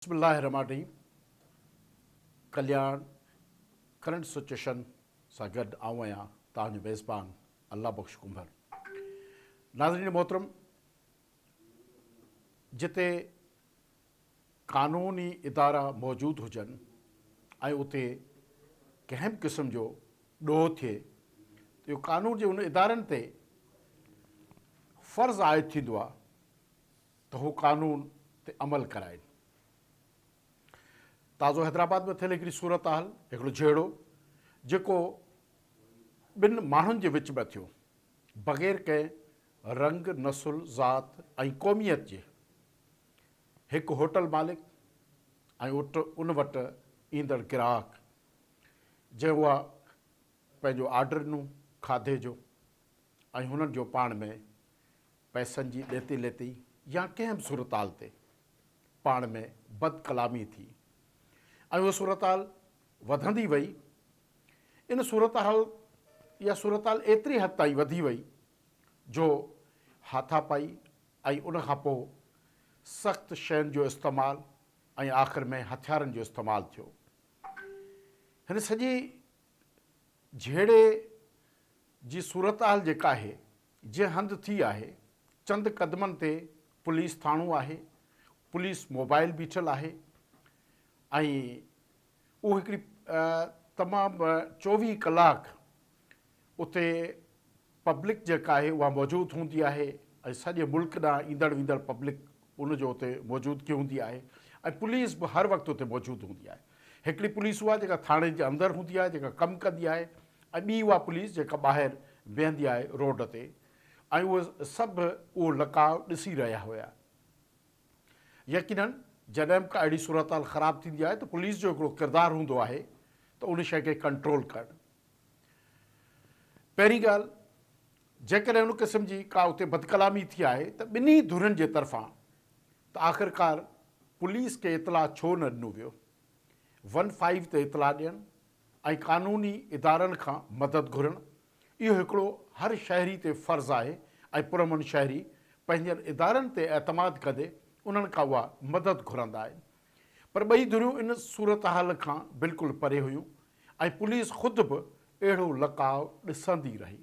بسم الله الرحمٰن الرحيم ڪلياڻ ڪرنٽ سچوئيشن سان گڏ آئون آهيان توهان جو ميزبان الله بخش ڪنڀر. ناظرين محترم جتي قانوني ادارا موجود هجن ۽ اتي ڪنهن به قسم جو ڏوهه ٿئي ته اهو قانون جي ان ادارن تي فرض عائد ٿيندو آهي ته هو قانون تي عمل ڪرائين. تازو حيدرآباد ۾ ٿيل هڪڙي صورتحال، هڪڙو جهيڙو جيڪو ٻن ماڻهن جي وچ ۾ ٿيو، بغير ڪنهن رنگ، نسل، ذات ۽ قوميت جي، هڪ هوٽل مالڪ ۽ ان وٽ ايندڙ گراهڪ جنهن اها پنهنجو آرڊر ڏنو کاڌي جو ۽ هنن جو پاڻ ۾ پئسن جي ڏيتي ليتي يا ڪنهن به صورتحال تي پاڻ ۾ بد ڪلامي ٿي ۽ اها صورتحال وڌندي وئي. ان صورتحال اها صورتحال ايتري حد تائين وڌي وئي جو هاٿاپائي ۽ ان کان پوء سخت شين جو استعمال ۽ آخر ۾ هٿيارن جو استعمال ٿيو. هن سڄي جهيڙي جي صورتحال جيڪا آهي جنهن هنڌ ٿي آهي، چند قدمن تي پوليس ٿاڻو آهي، پوليس موبائل بيٺل آهي ۽ اهو هڪڙي تمام 24 ڪلاڪ اتي پبلڪ جيڪا آهي اها موجود هوندي آهي ۽ سڄي ملڪ ڏانهن ايندڙ ويندڙ پبلڪ ان جو اتي موجودگي هوندي آهي ۽ پوليس به هر وقت اتي موجود هوندي آهي. هڪڙي پوليس اها جيڪا ٿاڻي جي اندر هوندي آهي جيڪا ڪم ڪندي آهي ۽ ٻي اها پوليس جيڪا ٻاهر بيهندي آهي روڊ تي ۽ اهي سڀ اهو لقاء ڏسي رهيا هيا. يقينن جڏهن به ڪا اهڙي صورتحال خراب ٿيندي آهي ته پوليس جو هڪڙو ڪردار هوندو آهي ته ان شيء کي ڪنٽرول ڪرڻ. پهرين ڳالهه جيڪڏهن ان قسم جي ڪا اتي بدڪلامي ٿي آهي ته ٻنهي ڌرين جي طرفان ته آخرڪار پوليس کي اطلاع ڇو نه ڏنو ويو؟ ون فائيو تي اطلاع ڏيڻ ۽ قانوني ادارن کان مدد گهرڻ اهو هڪڙو هر شهري تي فرض آهي ۽ پرامن شهري پنهنجن ادارن تي اعتماد ڪندي انهن کان اها مدد گهرندا آهن پر ٻئي ڌريون ان صورتحال کان بلڪل پري هيون ۽ پوليس خود به اهڙو لقاء ڏسندي رهي.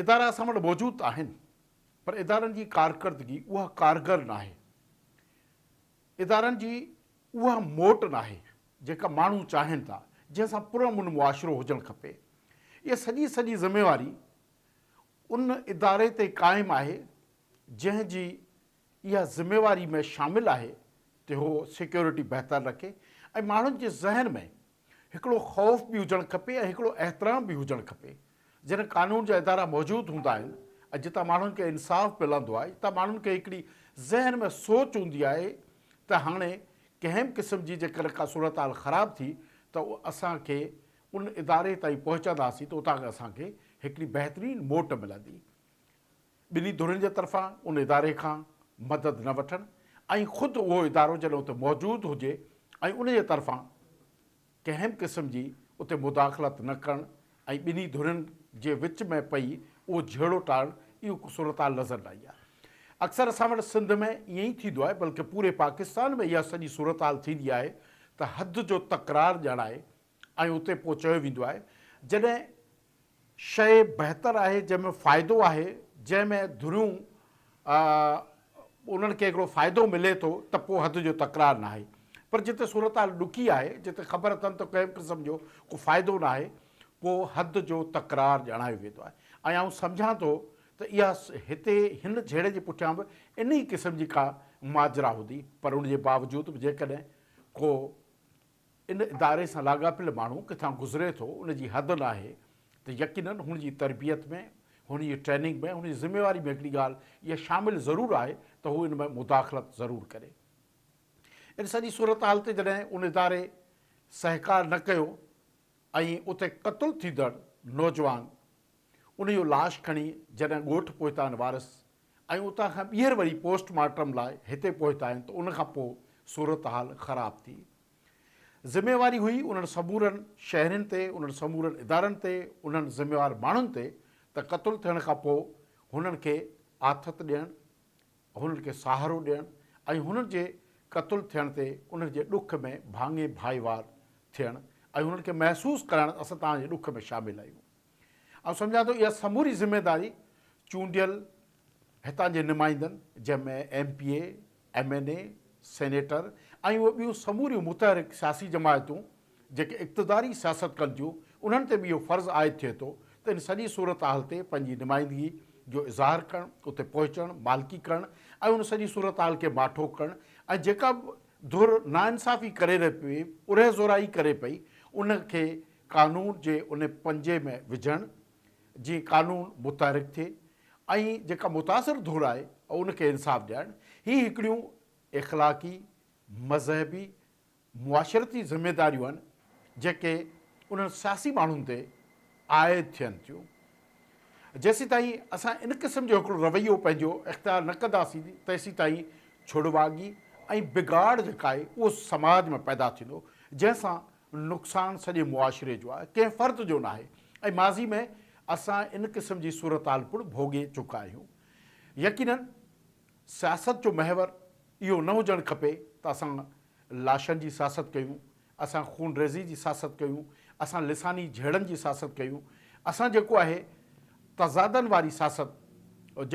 ادارا اسان وٽ موجود ته آهن پر ادارن جي ڪارڪردگي اها ڪارگر ناهي. ادارن جي اها موٽ ناهي جيڪا ماڻهو چاهين ٿا جنهن سان پرامن معاشرو هجڻ کپي. اها سڄي سڄي ذميواري ان اداري تي قائم آهي جنهن جي اها ذميواري ۾ شامل آهي ته هو سيڪيورٽي بهتر رکي ۽ ماڻهن جي ذهن ۾ هڪڙو خوف به هجڻ کپي ۽ هڪڙو احترام به هجڻ کپي. جڏهن قانون جا ادارا موجود هوندا آهن ۽ جتان ماڻهن کي انصاف ملندو آهي، جتان ماڻهن کي هڪڙي ذهن ۾ سوچ هوندي آهي ته هاڻي ڪنهن به قسم جي جيڪڏهن ڪا صورتحال خراب ٿي ته اسان کي ان اداري تائين پهچنداسين ته اتان کان اسان کي هڪڙي بهترين موٽ ملندي. ٻنهي ڌرين جي طرفان ان اداري کان مدد نه وٺڻ ۽ خود اهو ادارو جڏهن اتي موجود هجي ۽ ان جي طرفان ڪنهن به قسم جي اتي مداخلت نه ڪرڻ ۽ ٻنهي ڌرين جي وچ ۾ پئي اهو جهيڙو ٽارڻ اهو صورتحال نظر نه آئي آهي. اڪثر اسان وٽ سنڌ ۾ ائين ئي ٿيندو آهي بلڪه پوري پاڪستان ۾ اها سڄي صورتحال ٿيندي آهي ته حد جو تڪرار ڄاڻائي ۽ اتي پوء چيو ويندو آهي جڏهن شيء بهتر آهي جنهن ۾ فائدو آهي جنهن ۾ ڌريون انهن کي هڪڙو فائدو ملي ٿو ته پوء حد جو تڪرار ناهي پر جتي صورتحال ڏکي آهي جتي خبر اٿن ته ڪنهن به قسم جو ڪو فائدو ناهي پوء حد جو تڪرار ڄاڻايو ويندو آهي ۽ آئون سمجهان ٿو ته اها هتي هن جهيڙي جي پٺيان به انهي قسم جي ڪا ماجرا هوندي پر ان جي باوجود به جيڪڏهن ڪو ان اداري سان لاڳاپيل ماڻهو ڪٿان گذري ٿو ان جي حد ناهي ته يقينن هن جي تربيت ۾ هن جي ٽريننگ ۾ هن جي ذميواري ۾ هڪڙي ڳالهه اها شامل ضرور آهي ته هو ان ۾ مداخلت ضرور ڪري. ان سڄي صورتحال تي جڏهن ان اداري سهڪار نه ڪيو ۽ اتي قتل ٿيندڙ نوجوان ان جو لاش کڻي جڏهن ڳوٺ پهتا آهن وارث ۽ اتان کان ٻيهر وري پوسٽ مارٽم لاء هتي پهتا آهن ته ان کان پوء صورتحال خراب ٿي. ذميواري هئي انهن سمورن شهرين تي، انهن سمورن ادارن تي، انهن ذميوار ماڻهن تي ته قتل ٿيڻ کان پوء هنن کي آٿت ڏيڻ، هنن کي سهارو ڏيڻ ۽ هنن جي قتل ٿيڻ تي انهن جي ڏک ۾ ڀاڱي ڀائيوار ٿيڻ ۽ انهن کي محسوس ڪرائڻ ته اسان توهان جي ڏک ۾ شامل آهيون. آئون سمجهان ٿو اها سموري ذميداري چونڊيل هتان جي نمائندن جنهن ۾ M P A, M N A, senator ۽ اهي ٻيون سموريون متحرڪ سياسي جماعتون جيڪي اقتداري سياست ڪن ٿيون انهن تي به اهو فرض عائد ٿئي ٿو ته ان سڄي صورتحال تي پنهنجي نمائندگي جو اظهار ڪرڻ، اتي پهچڻ، مالڪي ڪرڻ ۽ ان سڄي صورتحال کي ماٺو ڪرڻ ۽ جيڪا به ڌر ناانصافي ڪري رهي پئي، ارهه زورائي ڪري پئي ان کي قانون جي ان پنجي ۾ وجهڻ جيئن قانون متحرڪ ٿئي ۽ جيڪا متاثر ڌر آهي ان کي انصاف ڏيارڻ هي هڪڙيون اخلاقي، مذهبي، معاشرتي ذميداريون آهن جيڪي انهن سياسي ماڻهن تي عائد ٿين ٿيون. جيسيتائين اسان ان قسم جو هڪڙو رويو پنهنجو اختيار نه ڪنداسين تيسيتائين ڇڙواڳي ۽ بگاڙ جيڪا آهي اهو سماج ۾ پيدا ٿيندو جنهن سان نقصان سڄي معاشري جو آهي ڪنهن فرد جو ناهي ۽ ماضي ۾ اسان ان قسم جي صورتحال پڻ ڀوڳي چڪا آهيون. يقينن سياست جو محور اهو نه هجڻ کپي ته اسان لاشن جي سياست ڪيون، اسان خونريزي جي سياست ڪيون، اسان لساني جهيڙن جي سياست ڪيون، اسان جيڪو آهي تضادن واري سياست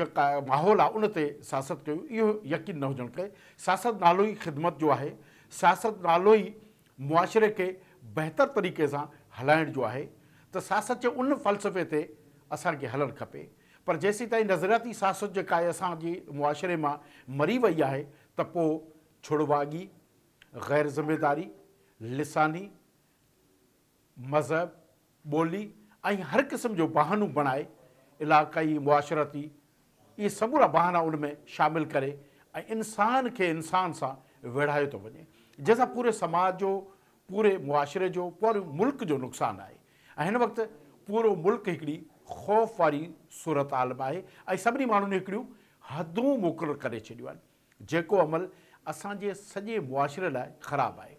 جيڪا ماحول آهي ان تي سياست ڪيون اهو يقين نه هجڻ کپي. سياست نالو ئي خدمت جو آهي، سياست نالو ئي معاشري کي بهتر طريقي سان هلائڻ جو آهي ته سياست جي ان فلسفي تي اسان کي هلڻ کپي پر جيسيتائين نظرياتي سياست جيڪا آهي اسان جي معاشري مان مري وئي آهي ته پوء ڇڙواڳي، غير ذميداري، لساني، مذهب، ٻولي ۽ هر قسم جو بهانو بڻائي علاقائي، معاشرتي اهي سمورا بهانا ان ۾ شامل ڪري ۽ انسان کي انسان سان ويڙهايو ٿو وڃي جنهن سان پوري سماج جو، پوري معاشري جو، پوري ملڪ جو نقصان آهي ۽ هن وقت پورو ملڪ هڪڙي خوف واري صورتحال ۾ آهي ۽ سڀني ماڻهن هڪڙيون حدون مقرر ڪري ڇڏيون آهن جيڪو عمل اسان جي سڄي معاشري لاء خراب آهي.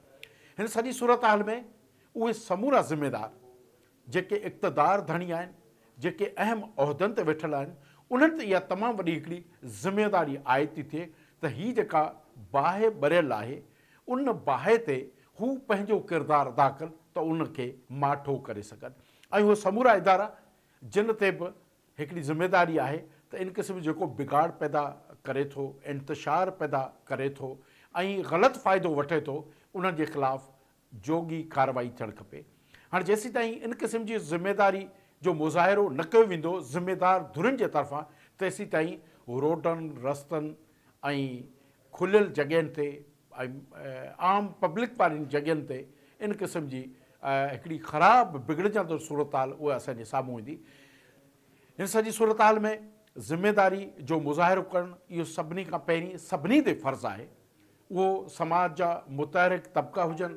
هن سڄي صورتحال ۾ اهي سمورا ذميدار جيڪي اقتدار ڌڻي آهن، جيڪي اهم عهدن تي ويٺل آهن، انهن تي اها تمام وڏي هڪڙي ذميداري عائد ٿي ٿئي ته هي جيڪا باهه ٻريل آهي، ان باهه تي هو پنهنجو ڪردار ادا ڪن ته ان کي ماٺو ڪري سگهن ۽ اهي سمورا ادارا جن تي به هڪڙي ذميداري آهي ته ان قسم جو جيڪو بگاڙ پيدا ڪري ٿو، انتشار پيدا ڪري ٿو ۽ غلط فائدو وٺي ٿو، انهن جي خلاف جوڳي ڪارروائي ٿيڻ کپي. هاڻ جيسيتائين ان قسم جي ذميداري جو مظاهرو نه ڪيو ويندو ذميدار ڌرين جي طرفان تيسيتائين روڊن، رستن ۽ کليل جڳهين تي ۽ عام پبلڪ وارين جڳهين تي ان قسم جي هڪڙي خراب بگڙجندڙ صورتحال اها اسان جي سامهون ايندي. هن سڄي صورتحال ۾ ذميداري جو مظاهرو ڪرڻ اهو سڀني کان پهرين سڀني تي فرض آهي. اهو سماج جا متحرڪ طبقا هجن،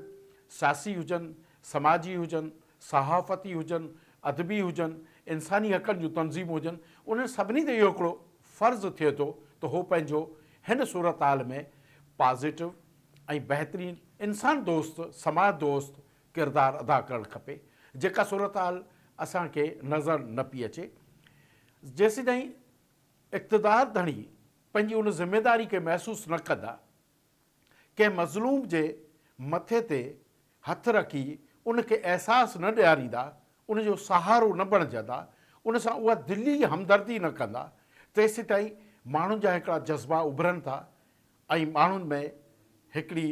سياسي هجن، سماجي هجن، صحافتي هجن، ادبي هجن، انساني حقن جون تنظيمون هجن، انهن سڀني تي اهو هڪڙو فرض ٿئي ٿو ته هو پنهنجو هن صورتحال ۾ پازيٽو ۽ بهترين انسان دوست، سماج دوست ڪردار ادا ڪرڻ کپي، جيڪا صورتحال اسان کي نظر نه پئي اچي. جيسيتائين اقتدار ڌڻي پنهنجي ان ذميداري کي محسوس نه ڪندا، ڪنهن مظلوم جي مٿي تي هٿ رکي ان کي احساس نه ڏياريندا، ان جو سهارو نه بڻجندا، ان سان اها دلي همدردي نه ڪندا، تيسيتائين ماڻهن جا هڪڙا جذبا اڀرن ٿا ۽ ماڻهن ۾ هڪڙي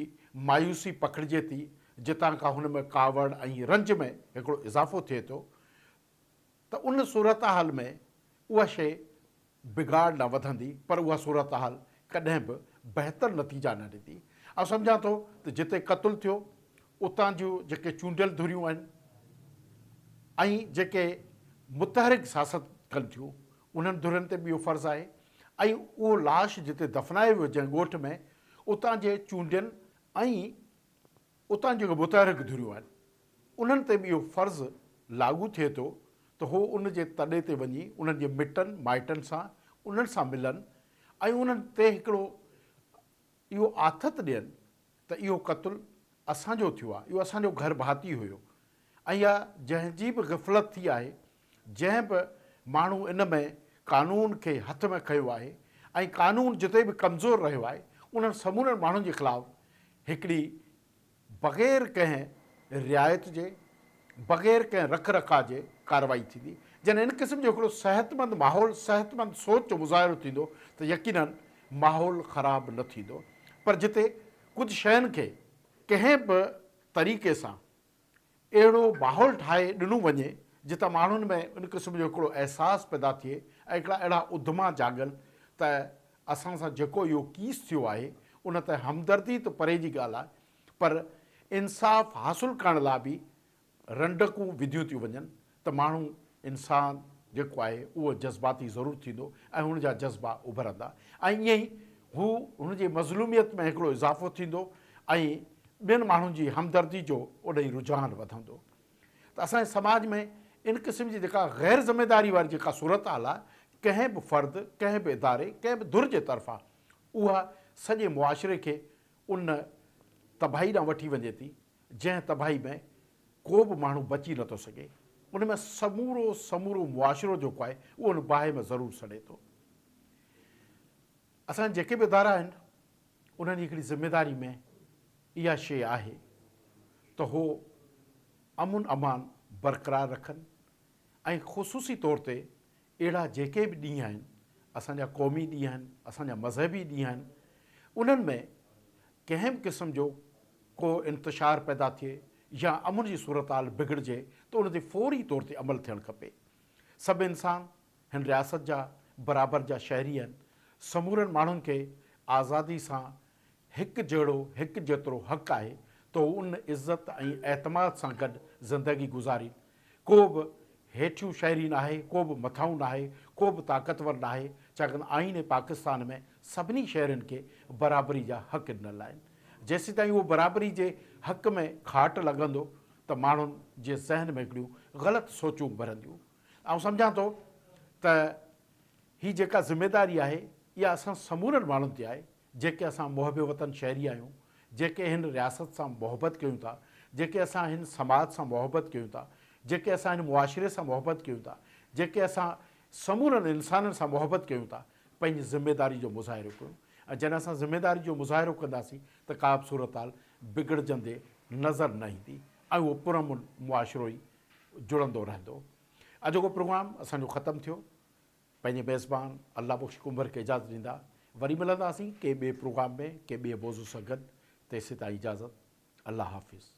مايوسي پکڙجي ٿي، جتان کان هن ۾ ڪاوڙ ۽ رنج ۾ هڪڙو اضافو ٿئي ٿو ته ان صورتحال ۾ اها شيء بگاڙ ڏانهن وڌندي پر اها صورتحال ڪڏهن به بهتر نتيجا نه ڏيندي. آئون سمجهان ٿو ته جتي قتل ٿيو اتان جون جيڪي چونڊيل ڌريون آهن ۽ جيڪي متحرڪ سياست ڪن ٿيون انهن ڌرين تي به اهو فرض آهي ۽ اهو لاش جتي دفنايو ويو جنهن ڳوٺ ۾ اتان جي چونڊين ۽ اتان جيڪي متحرڪ ڌريون آهن انهن تي به اهو فرض لاڳو ٿئي ٿو ته هو ان جي تڏي تي وڃي انهن جي مٽن مائٽن سان انهن سان ملن ۽ انهن تي هڪڙو اهو آٿت ڏين ته اهو قتل اسان جو ٿيو آهي اهو اسان جو گهر ڀاتي هيو ۽ اها جنهن جي به غفلت ٿي آهي جنهن به ماڻهو ان ۾ قانون کي هٿ ۾ کنيو آهي ۽ قانون جتي به ڪمزور رهيو آهي انهن سمورن ماڻهن جي خلاف هڪڙي بغير ڪنهن رعايت جي، بغير ڪنهن رک رکاء جي ڪارروائي ٿيندي. جڏهن ان قسم جو هڪڙو صحتمند ماحول، صحتمند سوچ جو مظاهرو ٿيندو ته يقيناً ماحول خراب نه ٿيندو. پر جتي ڪجهه شين کي ڪنهن به طريقي سان اهڙو ماحول ٺاهي ڏنو وڃي جتان ماڻهن ۾ ان قسم جو هڪڙو احساس پيدا ٿئي ۽ هڪڙا اهڙا اڌما جاڳن ته اسان سان جيڪو اهو ڪيس ٿيو آهي ان تي همدردي ته پري جي ڳالهه آهي پر انصاف حاصل ڪرڻ لاء به رنڊڪون وڌيون ٿيون وڃن ته ماڻهو انسان جيڪو آهي اهو جذباتي ضرور ٿيندو ۽ هن جا جذبا اڀرندا ۽ ائين ئي هو هن جي مظلوميت ۾ هڪڙو اضافو ٿيندو ۽ ٻين ماڻهن جي همدردي جو اوڏانهن رجحان وڌندو ته اسان جي سماج ۾ ان قسم جي جيڪا غير ذميداري واري جيڪا صورتحال آهي ڪنهن به فرد ڪنهن به اداري ڪنهن به ڌر جي طرفان اها سڄي معاشري کي ان تباهي ڏانهن وٺي وڃي ٿي جنهن تباهي ۾ ڪو به ماڻهو بچي نٿو سگهي. ان ۾ سمورو سمورو معاشرو جيڪو آهي اهو ان باهه ۾ ضرور سڙي ٿو. اسان جا جيڪي به ادارا آهن انهن جي هڪڙي ذميداري ۾ اها شيء آهي ته هو امن امان برقرار رکن ۽ خصوصي طور تي اهڙا جيڪي به ڏينهن آهن، اسان جا قومي ڏينهن آهن، اسان جا مذهبي ڏينهن آهن، انهن ۾ ڪنهن به قسم جو ڪو انتشار پيدا ٿئي يا امن جي صورتحال بگڙجي ته ان تي فوري طور تي عمل ٿيڻ کپي. سڀ انسان هن رياست جا برابر جا شهري آهن، سمورن ماڻهن کي آزادي سان هڪ جهڙو هڪ جيترو حق آهي ته هو ان عزت ۽ اعتماد سان گڏ زندگي گذارين. ڪو به هيٺيون شهري ناهي، ڪو به مٿانهون ناهي، ڪو به طاقتور ناهي، ڇاڪاڻ ته آئين پاڪستان ۾ سڀني شهرين کي برابري جا حق ڏنل آهن. جيسيتائين اهو برابري جي حق ۾ کاٽ لڳندو ته ماڻهن جي ذهن ۾ هڪڙيون غلط سوچون اڀرنديون. آئون سمجهان ٿو ته هي جيڪا ذميداري آهي اها اسان سمورن ماڻهن تي آهي جيڪي اسان محب وطن شهري آهيون، جيڪي هن رياست سان محبت ڪيون ٿا، جيڪي اسان هن سماج سان محبت ڪيون ٿا، جيڪي اسان هن معاشري سان محبت ڪيون ٿا، جيڪي اسان سمورن انسانن سان محبت ڪيون ٿا، پنهنجي ذميداري جو مظاهرو ڪيون ۽ جڏهن اسان ذميداري جو مظاهرو ڪنداسين ته ڪا به صورتحال بگڙجندي نظر نه ايندي ۽ اهو پرامن معاشرو ئي جڙندو رهندو. اڄوڪو پروگرام اسان جو ختم ٿيو. پنهنجي ميزبان الله بخش ڪنڀر کي اجازت ڏيندا. وري ملنداسين ڪنهن ٻئي پروگرام ۾ ڪنهن ٻئي موضوع سان گڏ. تيسيتائين اجازت. الله حافظ.